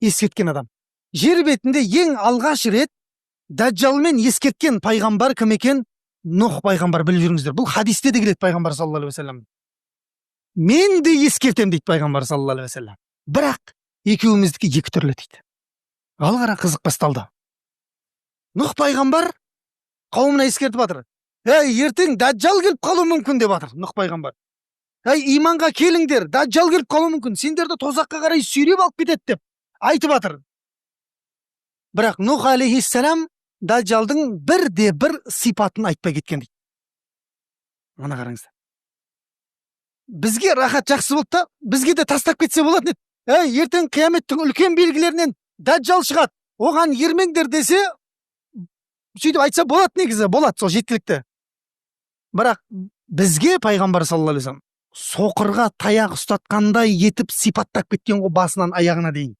Ескерткен адам. Жер бетінде ең алғаш рет Даджалмен ескерткен пайғамбар кім екен? Нұх пайғамбар, біліп жүріңіздер. Бұл хадисте де келеді. Пайғамбар саллаллаху алейхи уассалам: «Мен де ескертемін», – дейді пайғамбар саллаллаху алейхи уассалам, «бірақ екеуміздікі екі түрлі», – дейді. Ал қара, қызық басталды. Нұх пайғамбар қауымына ескертіп жатыр: «Ей, ертең Даджал келіп қалуы мүмкін», – деп жатыр Нұх пайғамбар. «Ей, иманға келіңдер, Даджал келіп қалуы мүмкін, сендерді тозаққа қарай сүйреп алып кетеді», – деп айтып жатыр. Бірақ Нұх алейхиссалам Даджалдың бірде бір сипатын айтпай кеткен дейді. Мына қараңыздар, бізге рахат, жақсы болды да, бізге де тастап кетсе болатын еді. «Ей, ертең қияметтің үлкен белгілерінен Даджал шығады, оған ермеңдер», – десе, сөйтіп айтса болады негізі, болады, сол жеткілікті. Бірақ бізге пайғамбар саллаллаху алейхи вассалам соқырға таяқ ұстатқандай етіп сипаттап кеткен ғой басынан аяғына дейін.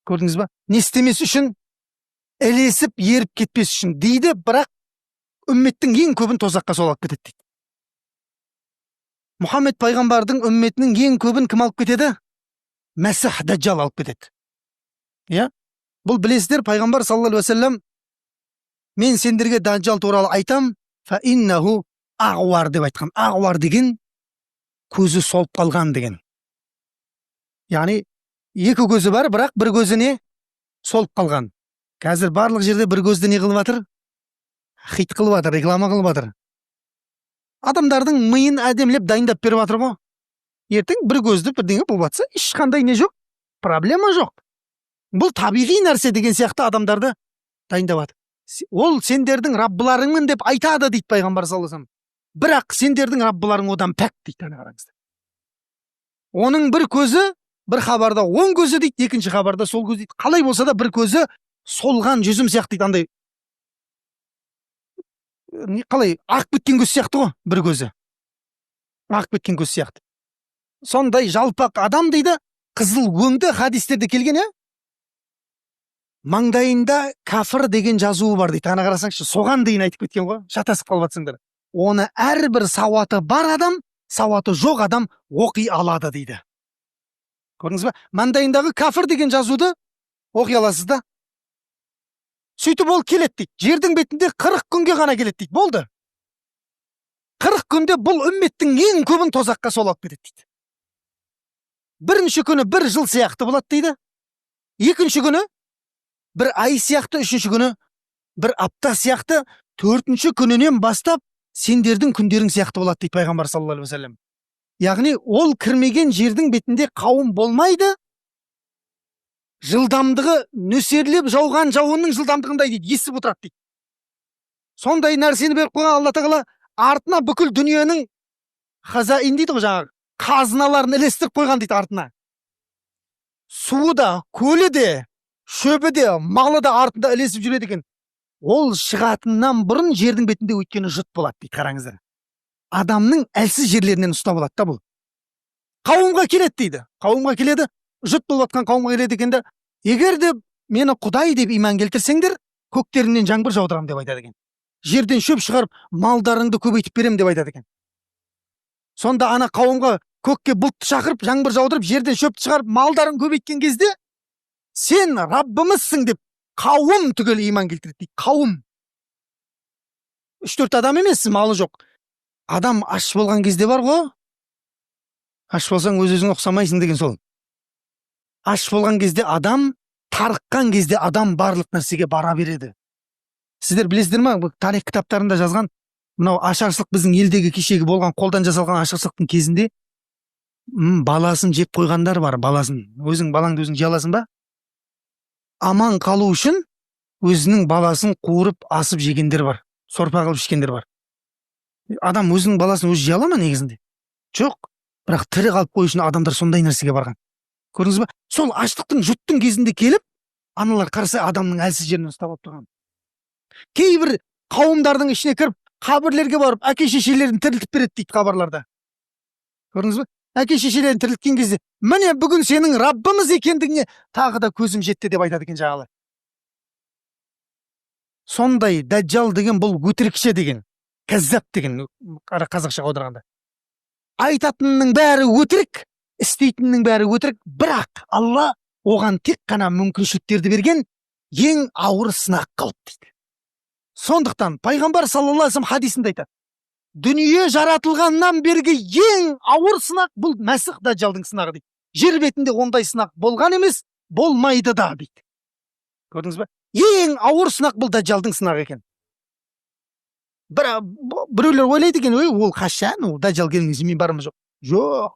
Көрдіңіз ба? Не істемес үшін? Ілесіп еріп кетпес үшін дейді. Бірақ үмметтің ең көбін тозаққа сол алып кетеді дейді. Мұхаммед пайғамбардың үмметінің ең көбін кім алып кетеді? Мәсіх Даджал алып кетеді, иә. Бұл білесіздер, пайғамбар саллаллаху алейхи уассалам: «Мен сендерге Даджал туралы айтам, фа ағуар», – деп айтқан. Ағуар деген көзі солып қалған деген, яғни екі көзі бар, бірақ бір көзі не, солып қалған. Қазір барлық жерде бір көзді не қылып жатыр? Хит қылып жатыр, реклама қылып жатыр. Адамдардың миын әдемілеп дайындап беріп жатыр ғой. Ертең бір көзді бірдеңе болып жатса, ешқандай не жоқ, проблема жоқ, бұл табиғи нәрсе деген сияқты адамдарды дайындап жатыр. «Ол сендердің раббыларыңмын деп айтады», – дейді пайғамбар саллаллаху алейхи вассалам, «бірақ сендердің раббыларың одан пәк», – дейді. Ана қараңыздар, оның бір көзі, бір хабарда оң көзі дейді, екінші хабарда сол көз дейді. Қалай болса да, бір көзі солған жүзім сияқты дейді. Андай не, қалай, ағып кеткен көз сияқты ғой, бір көзі ағып кеткен көз сияқты. Сондай жалпақ адам дейді, қызыл өңді, хадистерде келген, иә. Маңдайында «кәфір» деген жазуы бар дейді. Ана қарасаңшы, соған дейін айтып кеткен ғой. Шатасып қалып жатсыңдар. Оны әрбір сауаты бар адам, сауаты жоқ адам оқи алады дейді. Көрдіңіз ба? Маңдайындағы «кәфір» деген жазуды оқи аласыз да. Сөйтіп ол келеді дейді, жердің бетінде 40 күнге ғана келеді дейді. Болды, 40 күнде бұл үмметтің ең көбін тозаққа сол алып кетеді дейді. Бірінші күні бір жыл сияқты болады дейді, екінші күні бір ай сияқты, үшінші күні бір апта сияқты, төртінші күнінен бастап сендердің күндерің сияқты болады дейді пайғамбар саллаллаху алейхи уассалам. Яғни ол кірмеген жердің бетінде қауым болмайды. Жылдамдығы нөсерлеп жауған жауынның жылдамдығындай дейді, есіп отырады дейді. Сондай нәрсені беріп қойған Алла тағала. Артына бүкіл дүниенің хазаин дейді ғой, жаңағы қазыналарын ілестіріп қойған дейді артына. Суы да, көлі де, шөбі де, малы да артында ілесіп жүреді екен. Ол шығатыннан бұрын жердің бетінде, өйткені, жұт болады дейді. Қараңыздар, адамның әлсіз жерлерінен ұстап алады да. Бұл қауымға келеді дейді, қауымға келеді, жұт болып жатқан қауымға келеді екен да. «Егер де мені құдай деп иман келтірсеңдер, көктеріңнен жаңбыр жаудырамын», – деп айтады екен. «Жерден шөп шығарып, малдарыңды көбейтіп беремін», – деп айтады екен. Сонда ана қауымға көкке бұлтты шақырып, жаңбыр жаудырып, жерден шөпті шығарып, малдарын көбейткен кезде, «Сен раббымызсың» деп қауым түгел иман келтіреді дейді. Қауым, үш төрт адам емес, малы жоқ адам. Аш болған кезде бар ғой, аш болсаң, өз өзіңе ұқсамайсың деген сол. Аш болған кезде адам, тарыққан кезде адам барлық нәрсеге бара береді. Сіздер білесіздер ма, бұл тарих кітаптарында жазған, мынау ашаршылық, біздің елдегі кешегі болған қолдан жасалған ашаршылықтың кезінде баласын жеп қойғандар бар. Баласын, өзің балаңды өзің жей аласың ба? Аман қалу үшін өзінің баласын қуырып, асып жегендер бар, сорпа қылып ішкендер бар. Адам өзінің баласын өзі жей ала ма негізінде? Жоқ. Бірақ тірі қалып қою үшін адамдар сондай нәрсеге барған. Көрдіңіз ба? Сол аштықтың, жұттың кезінде келіп, аналар қараса, адамның әлсіз жерінен ұстап алып тұрған. Кейбір қауымдардың ішіне кіріп, қабірлерге барып, әке шешелерін тірілтіп береді дейді хабарларда. Көрдіңіз ба? Әке шешелерін тірілткен кезде: «Міне, бүгін сенің раббымыз екендігіңе тағы да көзім жетті», – деп айтады екен жаңағылар. Сондай Дәджал деген бұл өтірікші деген, кәззап деген қазақшаға аударғанда. Айтатынының бәрі өтірік, істейтінінің бәрі өтірік, бірақ Алла Оған тек қана мүмкіншіліктерді берген ең ауыр сынақ қылып дейді. Сондықтан пайғамбар саллаллаху алейхи вассалам хадисінде айтады: дүние жаратылғаннан бергі ең ауыр сынақ бұл Мәсіх Дәджалдың сынағы дейді. Жер бетінде ондай сынақ болған емес, болмайды да дейді. Көрдіңіз ба? Ең ауыр сынақ бұл Дәджалдың сынағы екен. Біреулер ойлайды екен: ой, ол қашан, ол Дәджал келген кезде мен барамын. Жоқ, жоқ,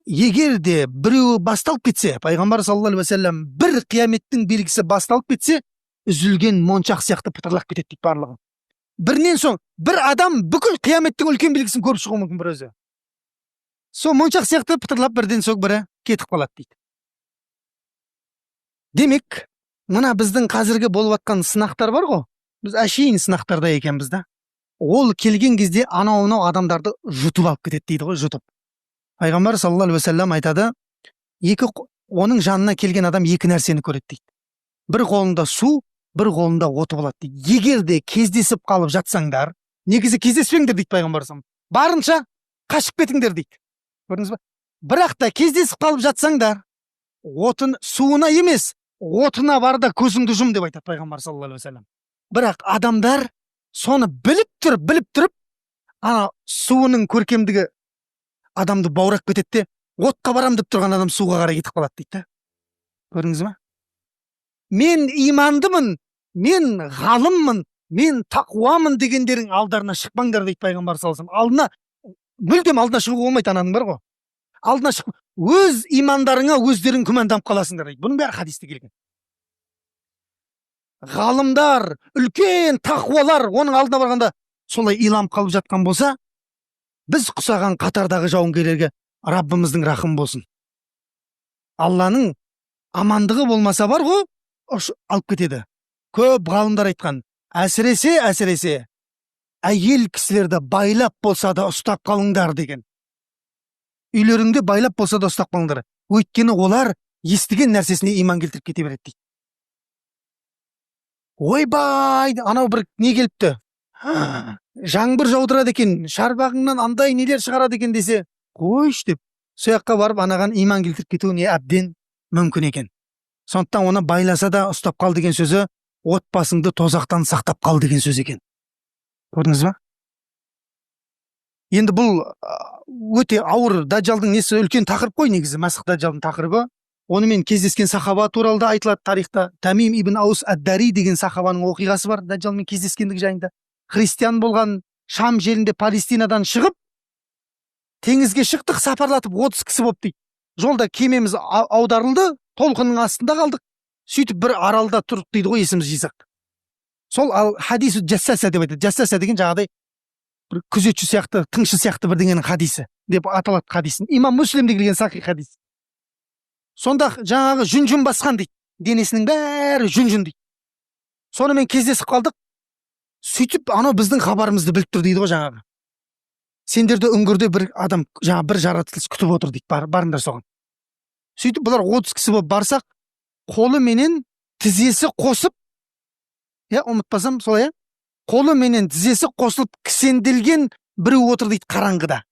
егер де біреуі басталып кетсе, пайғамбар саллаллаху алейхи уассалам, бір қияметтің белгісі басталып кетсе, үзілген моншақ сияқты пытырлап кетеді дейді барлығы. Бірінен соң бір адам бүкіл қияметтің үлкен белгісін көріп шығуы мүмкін бір өзі. Сол моншақ сияқты пытырлап, бірден соң бірі кетіп қалады дейді. Демек, мына біздің қазіргі болып жатқан сынақтар бар ғой, біз әшейін сынақтарда екенбіз да. Ол келген кезде анау мынау адамдарды жұтып алып кетеді дейді ғой, жұтып. Пайғамбар саллаллаху алейхи уассалам айтады: екі оның жанына келген адам екі нәрсені көреді дейді: бір қолында су, бір қолында оты болады дейді. Егер де кездесіп қалып жатсаңдар, негізі кездеспеңдер дейді пайғамбар саллаллаху, барынша қашып кетіңдер дейді. Көрдіңіз ба? Бірақ та кездесіп қалып жатсаңдар, отын суына емес, отына бар да, көзіңді жұм деп айтады пайғамбар саллаллаху алейхи уассалам. Бірақ адамдар соны біліп тұрып, біліп тұрып, ана суының көркемдігі адамды баурап кетеді де, отқа барам деп тұрған адам суға қарай кетіп қалады дейді да. Көрдіңіз ба? Мен имандымын, мен ғалыммын, мен тақуамын дегендерің алдарына шықпаңдар дейді пайғамбар саллаллаху алейхи вассалам. Алдына мүлдем, алдына шығуға болмайды ананың бар ғой, алдына шығып, өз имандарыңа өздерің күмәнданып қаласыңдар дейді. Бұның бәрі хадисте келген. Ғалымдар, үлкен тақуалар оның алдына барғанда солай иланып қалып жатқан болса, біз құсаған қатардағы жауынгерлерге Раббымыздың рахымы болсын. Алланың амандығы болмаса бар ғой, алып кетеді. Көп ғалымдар айтқан, әсіресе әйел кісілерді байлап болса да ұстап қалыңдар деген. Үйлеріңде байлап болса да ұстап қалыңдар, өйткені олар естіген нәрсесіне иман келтіріп кете береді дейді. Ойбай, анау бір не келіпті, жаңбыр жаудырады екен, шарбағыңнан андай нелер шығарады екен десе, қойшы деп, сол жаққа барып анаған иман келтіріп кетуіне әбден мүмкін екен. Сондықтан оны байласа да ұстап қал деген сөзі отбасыңды тозақтан сақтап қал деген сөз екен. Көрдіңіз ба? Енді бұл өте ауыр Дәджалдың несі, үлкен тақырып қой негізі Мәсіх Дәджалдың тақырыбы. Онымен кездескен сахаба туралы да айтылады тарихта. Тамим ибн Аус ад-Дари деген сахабаның оқиғасы бар Дәджалмен кездескендігі жайында. Христиан болған, Шам жерінде, Палестинадан шығып, теңізге шықтық сапарлатып 30 кісі болып дейді. Жолда кемеміз аударылды, толқынның астында қалдық. Сөйтіп бір аралда тұрдық дейді ғой, есімізді жисақ. Сол ал хадису жассаса деп айтады. Жассаса деген жаңағыдай бір күзетші сияқты, тыңшы сияқты бірдеңенің хадисі деп аталады хадисін. Имам Муслимде келген сахи хадис. Сонда жаңағы жүн жүн басқан дейді, денесінің бәрі жүн жүн дейді. Сонымен кездесіп қалдық. Сөйтіп анау біздің хабарымызды біліп тұр дейді ғой жаңағы. Сендерді үңгірде бір адам, жаңа бір жаратылыс күтіп отыр дейді, барыңдар соған. Сөйтіп бұлар 30 кісі болып барсақ, қолы менен тізесі қосып, иә, ұмытпасам солай, иә, қолы менен тізесі қосылып кісенделген біреу отыр дейді қараңғыда.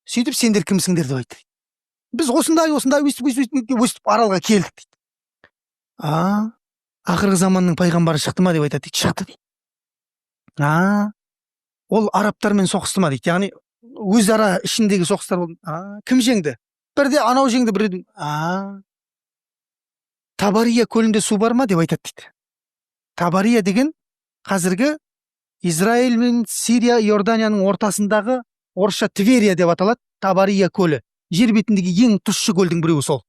Сөйтіп сендер кімсіңдер деп айтты. Біз осындай осындай, өйстіп өйстіп өйстіп өстіп аралға келдік дейді. А, ақырғы заманның пайғамбары шықты ма деп айтады дейді. Шықты дейді. А, ол арабтармен соғысты ма дейді. Яғни өзара ішіндегі соғыстар болды. А, кім жеңді? Бірде анау жеңді, бірде. А, Табария көлінде су бар ма деп айтады дейді. Табария деген қазіргі Израиль мен Сирия, Иорданияның ортасындағы, орысша Тверия деп аталады. Табария көлі жер бетіндегі ең тұщы көлдің біреуі, сол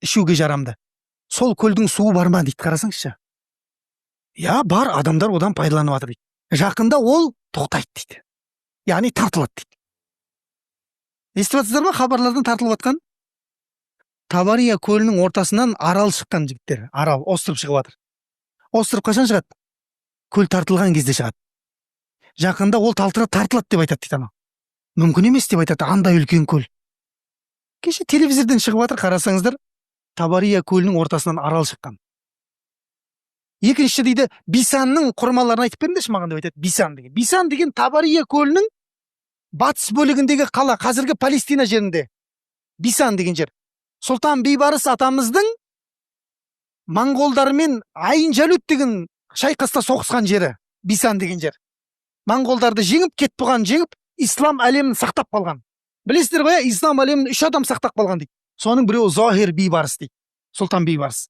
ішуге жарамды. Сол көлдің суы бар ма дейді. Қарасаңызшы, иә, бар, адамдар одан пайдаланып жатыр дейді. Жақында ол тоқтайды дейді, яғни тартылады дейді. Естіп жатсыздар ма хабарлардан тартылып жатқан? Табария көлінің ортасынан арал шыққан, жігіттер, арал, остров шығып жатыр. Остров қашан шығады? Көл тартылған кезде шығады. Жақында ол тартылады деп айтады дейді. Анау мүмкін емес деп айтады, андай үлкен көл. Кеше телевизорден шығып жатыр, қарасаңыздар. Табария көлінің ортасынан арал шыққан. Екінші дейді, Бисанның құрмаларын айтып беріңдерші маған деп айтады. Бисан деген, Бисан деген Табария көлінің батыс бөлігіндегі қала, қазіргі Палестина жерінде Бисан деген жер. Сұлтан Бейбарыс атамыздың моңғолдармен Айн Жалют деген шайқаста соғысқан жері, Бисан деген жер. Моңғолдарды жеңіп, Кетбұғаны жеңіп, ислам әлемін сақтап қалған. Білесіздер ғой, ислам әлемін 3 адам сақтап қалған дейді. Соның біреуі Зохир Бейбарыс дейді. Сұлтан Бейбарыс.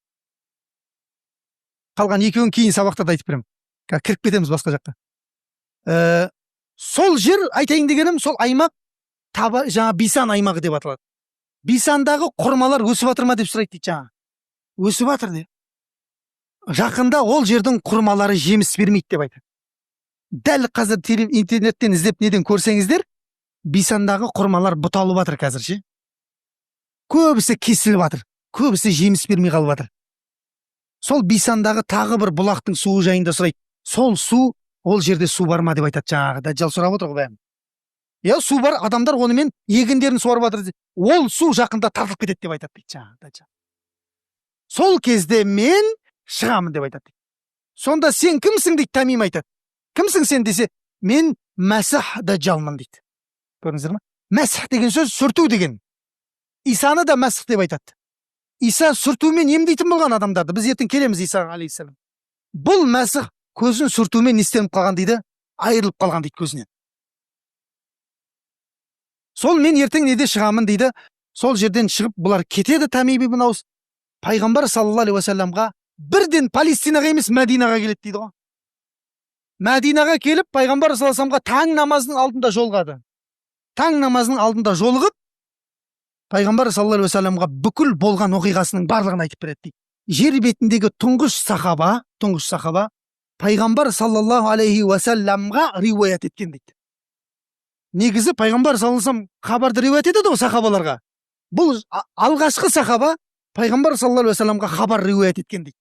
Қалған екеуін кейін сабақтарда айтып беремін. Кіріп кетеміз басқа жаққа. Сол жер, айтайын дегенім, сол аймақ жаңа Бисан аймағы деп аталады. Бисандағы құрмалар өсіп жатыр ма деп сұрайды дейді жаңа. Өсіп жатыр деп. Жақында ол жердің құрмалары жеміс бермейді деп айтады. Дәл қазір интернеттен іздеп неден көрсеңіздер, Бисандағы құрмалар бұталып жатыр қазір ше. Көбісі кесіліп жатыр, көбісі жеміс бермей қалып жатыр. Сол Бисандағы тағы бір бұлақтың суы жайында сұрайды. Сол су, ол жерде су бар ма деп айтады жаңағы. Дәджал сұрап отыр ғой бәрін. Иә, су бар, адамдар онымен егіндерін суарып жатыр. Ол су жақында тартылып кетеді деп айтады дейді жаңағы Дәджал. Сол кезде мен шығамын деп айтады дейді. Сонда сен кімсің дейді, Тамим айтады. Кімсің сен десе, мен Мәсіх Дәджалмын дейді. Көрдіңіздер ма? Мәсіх деген сөз сүрту деген. Исаны да Мәсіх деп айтады. Иса сүртумен емдейтін болған адамдарды. Біз ертең келеміз Иса алейхиссалам. Бұл Мәсіх көзін сүртумен не істеніп қалған дейді? Айырылып қалған дейді көзінен. Сол мен ертең неде шығамын дейді. Сол жерден шығып бұлар кетеді Тамим ибн Аус. Пайғамбар саллаллаху алейхи уассаламға бірден Палестинаға емес Мәдинаға келеді дейді ғой. Мәдинаға келіп пайғамбар саллаллаху алейхи уассаламға таң намазының алдында жолығады. Таң намазының алдында жолығып пайғамбар саллаллаху алейхи уассаламға бүкіл болған оқиғасының барлығын айтып береді дейді. Жер бетіндегі тұңғыш сахаба пайғамбар саллаллаху алейхи уассаламға риуаят еткен дейді. Негізі пайғамбар саллаллаху алейхи уассалам хабарды риуаят етеді ғой сахабаларға. Бұл алғашқы сахаба пайғамбар саллаллаху алейхи уассаламға хабар риуаят еткен дейді.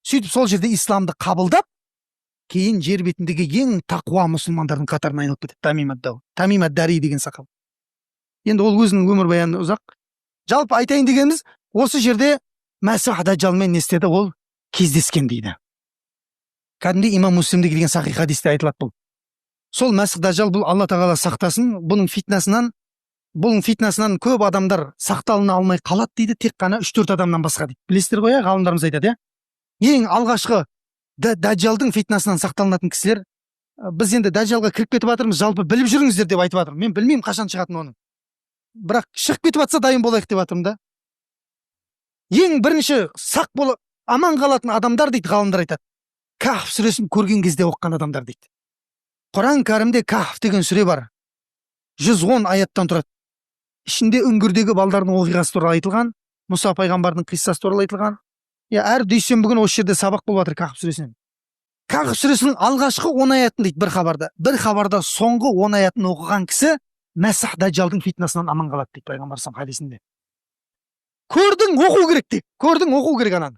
Сөйтіп сол жерде исламды қабылдап, кейін жер бетіндегі ең тақуа мұсылмандардың қатарына айналып кетеді Тамим ад-Дау, Тамим ад-Дари деген сахаба. Енді ол өзінің өмірбаяны ұзақ. Жалпы айтайын дегеніміз, осы жерде Мәсіх Дәджалмен не істеді, ол кездескен дейді. Кәдімгідей Имам Муслимде келген сахих хадисте айтылады бұл. Сол Мәсіх Дәджал, бұл Алла тағала сақтасын, бұның фитнасынан көп адамдар сақталына алмай қалады дейді, тек қана 3-4 адамнан басқа дейді. Білесіздер ғой, иә, ғалымдарымыз айтады, иә. Ең алғашқы Дәджалдың фитнасынан сақталынатын кісілер, біз енді Дәджалға кіріп кетіп жатырмыз, жалпы біліп жүріңіздер деп айтып жатырмын. Мен білмеймін қашан шығатынын оның. Бірақ шығып кетіп жатса дайын болайық деп жатырмын да. Ең бірінші сақ бола аман қалатын адамдар дейді, ғалымдар айтады. Кахф сүресін көрген кезде оқыған адамдар дейді. Құран кәрімде Кахф деген сүре бар. 110 аяттан тұрады. Ішінде үңгірдегі балдардың оқиғасы туралы айтылған, Мұса пайғамбардың қиссасы туралы айтылған. Я, әр дүйсенбі күні осы жерде сабақ болып жатыр Кахф сүресінен. Кахф сүресінің алғашқы 10 аятын дейді бір хабарда. Бір хабарда соңғы 10 аятын оқыған кісі Мәсіх Дәджалдың фитнасынан аман қалады дейді пайғамбар саллаллаху хадисінде. Көрдің, оқу керек дейді. Көрдің, оқу керек ананы.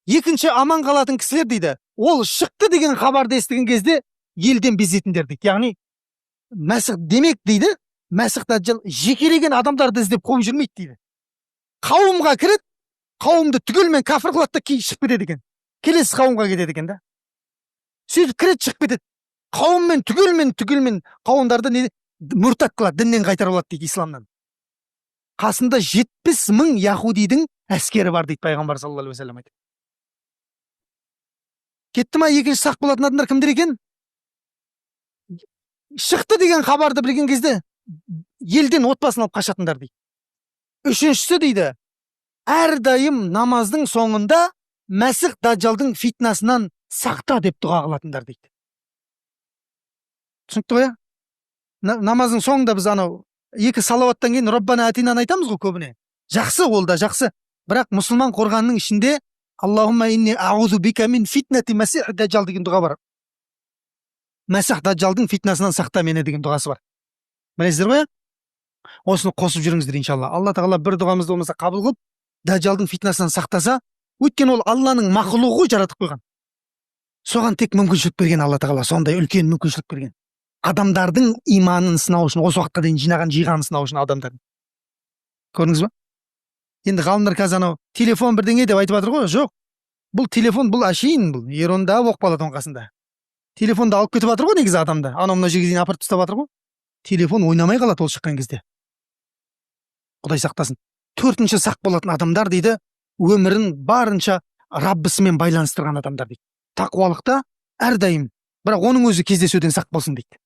Екінші аман қалатын кісілер дейді. Ол шықты деген хабарды естіген кезде елден безетіндер дейді. Яғни Мәсіх демек дейді, Мәсіх Дәджал жекелеген адамдарды іздеп қуып жүрмейді дейді. Қауымға кіреді, қауымды түгелмен кәпір қылады да кейін шығып кетеді екен. Келесі қауымға кетеді екен да. Сөйтіп кіреді, шығып кетеді. Қауыммен түгелмен қауымдарды не мүртат қылады, діннен қайтарып алады дейді исламнан. Қасында 70 мың яхудидің әскері бар дейді пайғамбар саллаллаху алейхи уассалам айтады. Кетті ма екінші сақ болатын адамдар кімдер екен? Шықты деген хабарды білген кезде елден отбасын алып қашатындар дейді. Үшіншісі дейді, әрдайым намаздың соңында Мәсіх Дәджалдың фитнасынан сақта деп дұға қылатындар дейді. Түсінікті ғой, иә? Намаздың соңында біз анау екі салауаттан кейін Роббана атинаны айтамыз ғой көбіне. Жақсы, ол да жақсы. Бірақ мұсылман қорғанының ішінде Аллахумма инни аузу бика мин фитнати Мәсих Дәджал деген дұға бар. Мәсіх Дәджалдың фитнасынан сақта мені деген дұғасы бар. Білесіздер ғой, иә? Осыны қосып жүріңіздер иншалла. Алла тағала бір дұғамызды болмаса қабыл қылып, Дәджалдың фитнасынан сақтаса, өйткені ол Алланың мақұлығы ғой, жаратып қойған. Соған тек мүмкіншілік берген Алла тағала, сондай үлкен мүмкіншілік берген. Адамдардың иманын сынау үшін, осы уақытқа дейін жинаған жиғанын сынау үшін адамдардың. Көрдіңіз ба? Енді ғалымдар қазір анау телефон бірдеңе деп айтып жатыр ғой. Жоқ. Бұл телефон, бұл әшейін, бұл ерунда болып қалады оның қасында. Телефонды алып кетіп жатыр ғой негізі адамды. Анау мына жерге дейін апарып тастап жатыр ғой. Телефон ойнамай қалады ол шыққан кезде. Құдай сақтасын. Төртінші сақ болатын адамдар дейді, өмірін барынша Раббысымен байланыстырған адамдар дейді. Тақуалықта әрдайым, бірақ оның өзі кездесуден сақ болсын дейді.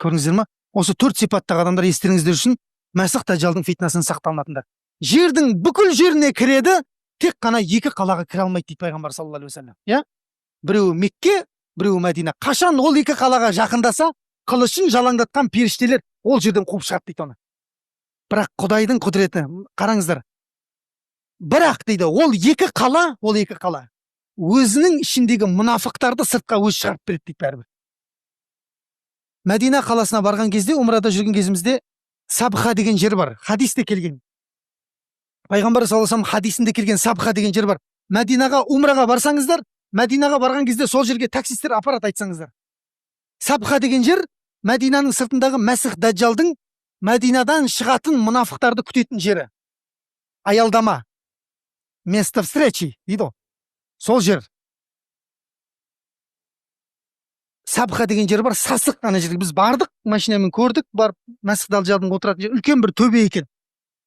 Көрдіңіздер ма? Осы төрт сипаттағы адамдар естеріңізде үшін Мәсіх Дәжжалдың фитнасынан сақталынатындар. Жердің бүкіл жеріне кіреді, тек қана екі қалаға кіре алмайды дейді пайғамбар саллаллаху алейхи уассалам. Иә? Біреуі Мекке, біреуі Мәдина. Қашан ол екі қалаға жақындаса, қылышын жалаңдатқан періштелер ол жерден қуып шығады дейді оны. Бірақ Құдайдың құдіреті, қараңыздар. Бірақ дейді, ол екі қала өзінің ішіндегі мұнафықтарды сыртқа өзі шығарып береді дейді бәрібір. Мәдина қаласына барған кезде, умрада жүрген кезімізде Сабха деген жер бар. Хадисте келген. Пайғамбар саллаллаху алейхи вассалам хадисінде келген Сабха деген жер бар. Мәдинаға умраға барсаңыздар, Мәдинаға барған кезде сол жерге таксисттер апарады, айтсаңыздар. Сабха деген жер Мәдинаның сыртындағы Мәсіх Дәжжалдың Мәдинадан шығатын мұнафықтарды күтетін жері. Аялдама. Место встречи дейді ғой. Сол жер. Сабха деген жер бар, сасық ана жерге біз бардық, машинамен көрдік, барып Мәсіх Дәжжалдың отыратын жері үлкен бір төбе екен.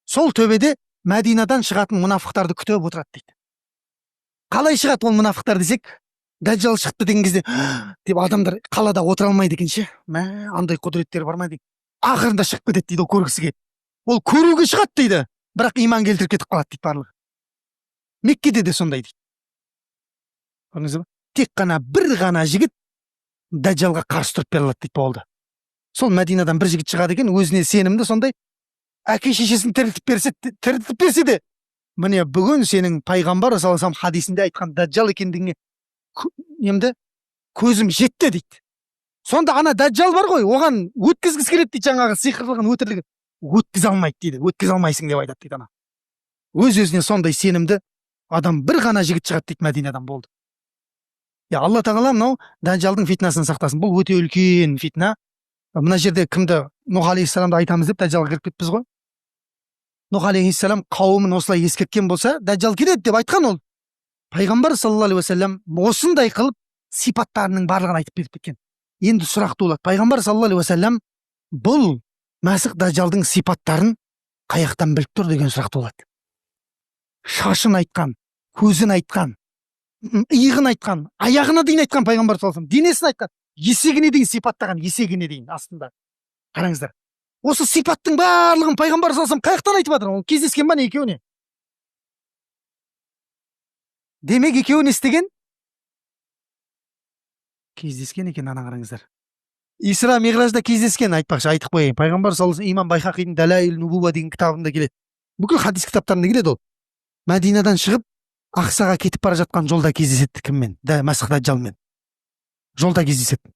Сол төбеде Мәдинадан шығатын мұнафықтарды күтіп отырады дейді. Қалай шығады ол мұнафықтар десек, Дәжжал шықты деген кезде деп адамдар қалада отыра алмайды екен ше. Мә, андай құдіреттері бар ма дейді. Ақырында шығып кетеді дейді, ол көргісі келіп. Ол көруге шығады дейді, бірақ иман келтіріп кетіп қалады дейді барлығы. Меккеде де сондай дейді. Көрдіңіз ба? Тек қана бір ғана жігіт Дәжжалға қарсы тұрып бере алады дейді, болды. Сол Мәдинадан бір жігіт шығады екен, өзіне сенімді сондай, әке шешесін тірілтіп берсе, тірілтіп берсе де, міне бүгін сенің пайғамбар саллаллаху алейхи вассалам хадисінде айтқан Дәжжал екендігіңе немді көзім жетті дейді. Сонда ана Дәжжал бар ғой, оған өткізгісі келеді дейді, жаңағы сиқырлығын, өтірігін өткізе алмайды дейді, өткізе алмайсың деп айтады дейді ана. Өз өзіне сондай сенімді адам, бір ғана жігіт шығады дейді Мәдинадан, болды. Я Алла тағала мынау Дәжжалдың фитнасын сақтасын. Бұл өте үлкен фитна. Мына жерде кімді, Нұх алейхиссаламды айтамыз деп Дәжжалға кіріп кетіппіз ғой. Нұх алейхиссалам қауымын осылай ескерткен болса, Дәжжал келеді деп айтқан ол. Пайғамбар саллаллаху алейхи уассалам осындай қылып сипаттарының барлығын айтып беріп кеткен. Енді сұрақ туылады. Пайғамбар саллаллаху алейхи уассалам бұл Мәсіх Дәжжалдың сипаттарын қаяқтан біліп тұр деген сұрақ туылады. Шашын айтқан, көзін айтқан, иығын айтқан, аяғына дейін айтқан пайғамбар саллаллаху алейхи вассалам, денесін айтқан, есегіне дейін сипаттаған, есегіне дейін астында. Қараңыздар. Осы сипаттың барлығын пайғамбар саллаллаху алейхи вассалам қаяқтан айтып жатыр? Ол кездескен ба не екеуіне? Демек екеуі не істеген? Кездескен екен, ана қараңыздар. Исра Миғражда кездескен, айтпақшы, айтып қояйын. Пайғамбар саллаллаху алейхи вассалам Имам Байхақидің Дәләил Нубуа деген кітабында келеді. Бүкіл хадис кітаптарында келеді ол. Мәдинадан шығып, Ақсаға кетіп бара жатқан жолда кездеседі кіммен? Да, Мәсіх Дәжжалмен. Жолда кездеседі.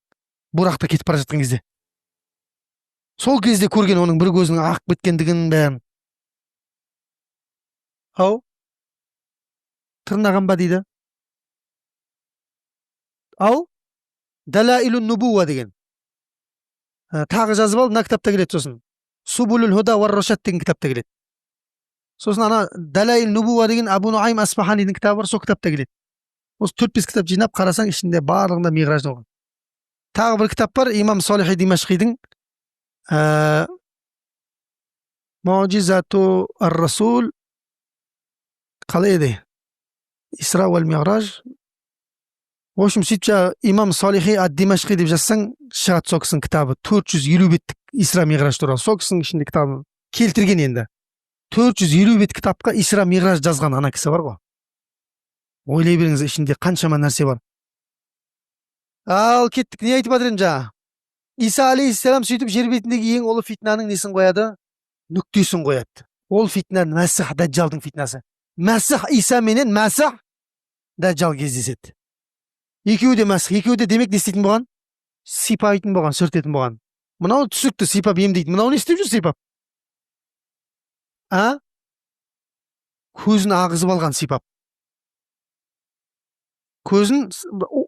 Бурақта кетіп бара жатқан кезде. Сол кезде көрген оның бір көзінің ағып кеткендігін бәрін. Ау? Тырнаған ба дейді? Ау? Дәләилун Нубуа деген. Тағы жазып ал, мына кітапта келеді сосын. Субулул Худа уар Рашад деген кітапта келеді. Сосын ана Дәләил Нубуа деген Абу Нуайм Асфаханидің кітабы бар, сол кітапта келеді. Осы 4-5 кітап жинап қарасаң, ішінде барлығында Миғражда болған. Тағы бір кітап бар, Имам Солихи Димашқидің Муъджизату ар-Расул қалай еді? Исра уал Миғраж. В общем, сөйтіп жаңағы Имам Солихи ад-Димашқи деп жазсаң, шығады сол кісінің кітабы. 450 беттік Исра Миғраж туралы. Сол кісінің ішінде кітабы келтірген енді. 450 бет кітапқа Исра Миғраж жазған ана кісі бар ғой. Ойлай беріңіз, ішінде қаншама нәрсе бар. Ал кеттік, не айтып жатыр едім жаңа? Иса алейхиссалам сөйтіп жер бетіндегі ең ұлы фитнаның несін қояды? Нүктесін қояды. Ол фитна Мәсіх Дәжжалдың фитнасы. Мәсіх Иса менен Мәсіх Дәжжал кездеседі. Екеуі де Мәсіх, екеуі де демек не істейтін болған? Сипайтын болған, сүртетін болған. Мынау түсінікті, сипап емдейтін. Мынау не істеп жүр сипап? А? Көзін ағызып алған сипап. Көзін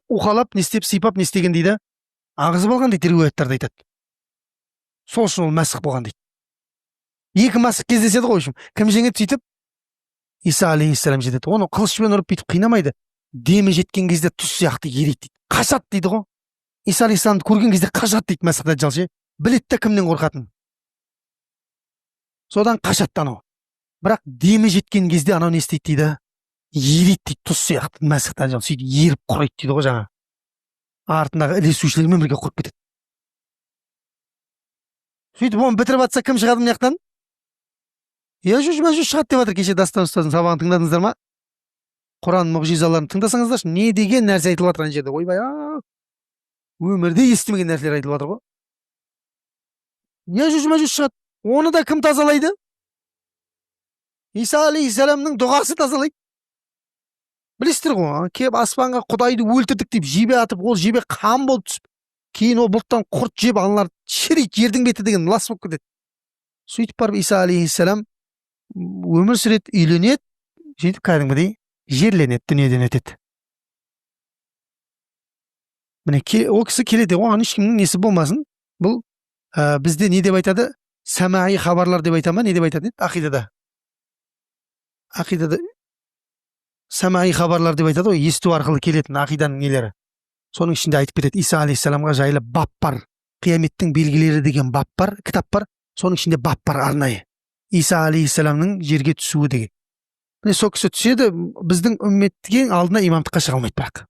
уқалап не істеп, сипап не істеген дейді? Ағызып алған дейді, риуаяттарда айтады. Сол үшін ол мәсіх болған дейді. Екі мәсіх кездеседі ғой, в общем. Кім жеңеді сөйтіп? Иса алейхиссалам жетеді. Оны қылышпен ұрып бүйтіп қинамайды. Демі жеткен кезде тұз сияқты ериді дейді. Қашады дейді ғой. Иса алейхиссаламды көрген кезде қашады дейді Мәсіх Дәжжал ше. Біледі да кімнен қорқатынын. Содан қашады анау. Бірақ демі жеткен кезде анау не істейді дейді? Ериді дейді, тұз сияқты, Мәсіх Дәжжал сөйтіп еріп құрайды дейді ғой жаңағы. Артындағы ілесушілермен бірге құрып кетеді. Сөйтіп оны бітіріп жатса, кім шығады мына жақтан? Яжуж Мәжуж шығады деп жатыр. Кеше Дастан ұстаздың сабағын тыңдадыңыздар ма? Құран мұғжизаларын тыңдасаңыздаршы, не деген нәрсе айтылып жатыр ана жерде. Ойбай, а, өмірде естімеген нәрселер айтылып жатыр ғой. Яжуж Мәжуж шығады. Оны да кім тазалайды? Иса алейхисаламның дұғасы тазалайды. Білесіздер ғой, келіп аспанға «Құдайды өлтірдік» деп жебе атып, ол жебе қан болып түсіп, кейін ол бұлттан құрт жеп, аналар шіриді, жердің беті деген лас болып кетеді. Сөйтіп барып Иса алейхисалам өмір сүреді, үйленеді, сөйтіп кәдімгідей жерленеді, дүниеден өтеді. Міне, ол кісі келеді, оған ешкімнің несі болмасын. Бұл бізде не деп айтады? Сәмаи хабарлар деп айта ма, не деп айтады еді ақидада? Ақидада сәмаи хабарлар деп айтады ғой, есту арқылы келетін ақиданың нелері. Соның ішінде айтып кетеді, Иса алейхисаламға жайлы бап бар, «Қияметтің белгілері» деген бап бар, кітап бар, соның ішінде бап бар арнайы, Иса алейхисаламның жерге түсуі деген. Міне, сол кісі түседі, біздің үмметтің алдына имамдыққа шыға алмайды бірақ.